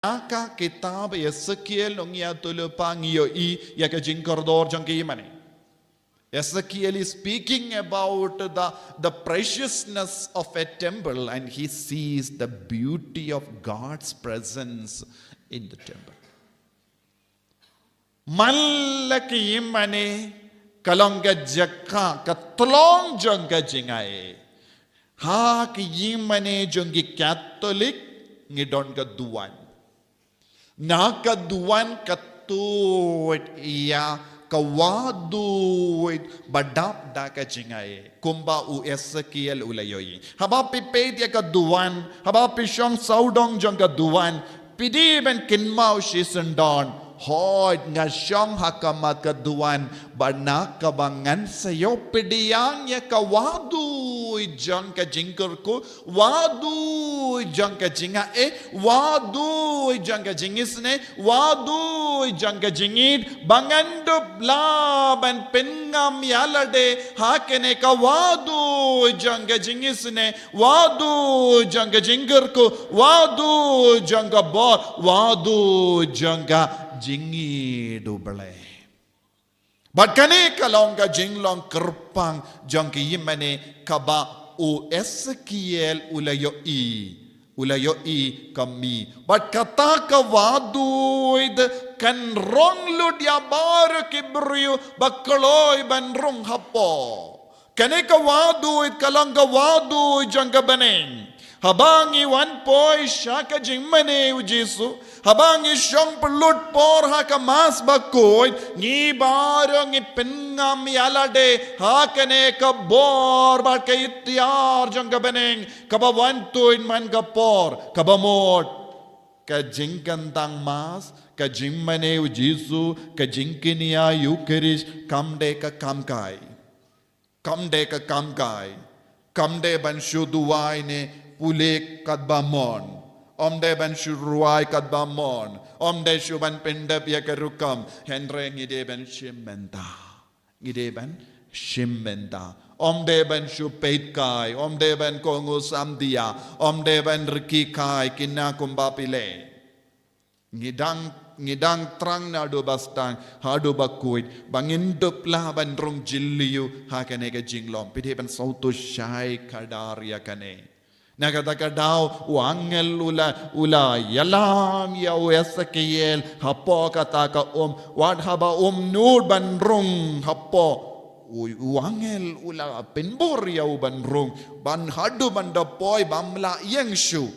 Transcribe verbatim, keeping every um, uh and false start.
Na ka kitab Ezekiel nongïathuhlypa ngi ïohi ïa ka jingkordor jong ka ïingmane. Ezekiel is speaking about the, the preciousness of a temple, and he sees the beauty of God's presence in the temple. Man la ka ïingmane ka long ka jaka, ka tyllong jong ka jingai. Ha ka ïingmane jong ki Katholik ngi don ka duwan. Na ka duwan ka tuid ïa ka wah duid ba dap da ka jingai, kumba u Ezekiel u la ïohi. Haba phi peit ïa ka duwan, haba phi shong sawdong jong ka duwan, phi dei ban kynmaw shisyndon, hooid nga shong ha khmat ka duwan, bad na kaba ngan sa ïohpdiang ïa ka wah duid jong ka jingkyrkhu, wah duid jong ka jingai, wah duid jong ka jingisynei, wah duid jong ka jingïeid, ba ngan dup lah ban pynngam ïa lade ha kane ka wah duid jong ka jingisynei, wah duid jong ka jingkyrkhu, wah duid jong ka bor, wah duid jong ka jingïeid U Blei. Bad kane ka long ka jinglong kyrpang jong ka ïingmane kaba u Ezekiel u la ïohi, u la ïohi ka mih. Bad kata ka wah duid kan rong lut ïa baroh ki briew ba kloi ban rung hapoh. Kane ka wah duid ka long ka wah duid jong ka bneng. Haba ngi wan poi sha ka jingmane U Jisu, haba ngi shong pynlut por ha ka Mass bakhuid, ngi baroh ngi pynngam ïa lade ha kane ka bor bad ka iktiar jong ka bneng, kaba wan tuid man ka por kaba mut ka jingkyntang Mass, ka jingmane U Jisu, ka jingkñia Eukharist kam dei ka kam kai. Kam dei ka kam kai. Kam dei ban shu duwai ne pule katba mon. Ym dei ban shu rwai katba mon. Ym dei shu ban pyndep ïa ka rukom. Hynrei ngi dei ban shim bynta. Ngi dei ban shim bynta. Ym dei ban shu peit kai. Ym dei ban kohnguh samdia. Ym dei ban rkhie kai kine kumba phi leh. Ngi dang, ngi dang thrang naduh ba sdang haduh ba khuid, ba ngin dup lah ban rung jylliew ha kane ka jinglong. Phi dei ban sngewthuh shai khadar ïa kane. Na kata ka daw u angel u la, u la ïalam ïa u Ezekiel hapoh kata ka um, wat haba um nud ban rung hapoh. U, u angel u la pynbor ïa u ban rung, ban haduh ban da poi bym lah ïeng shuh.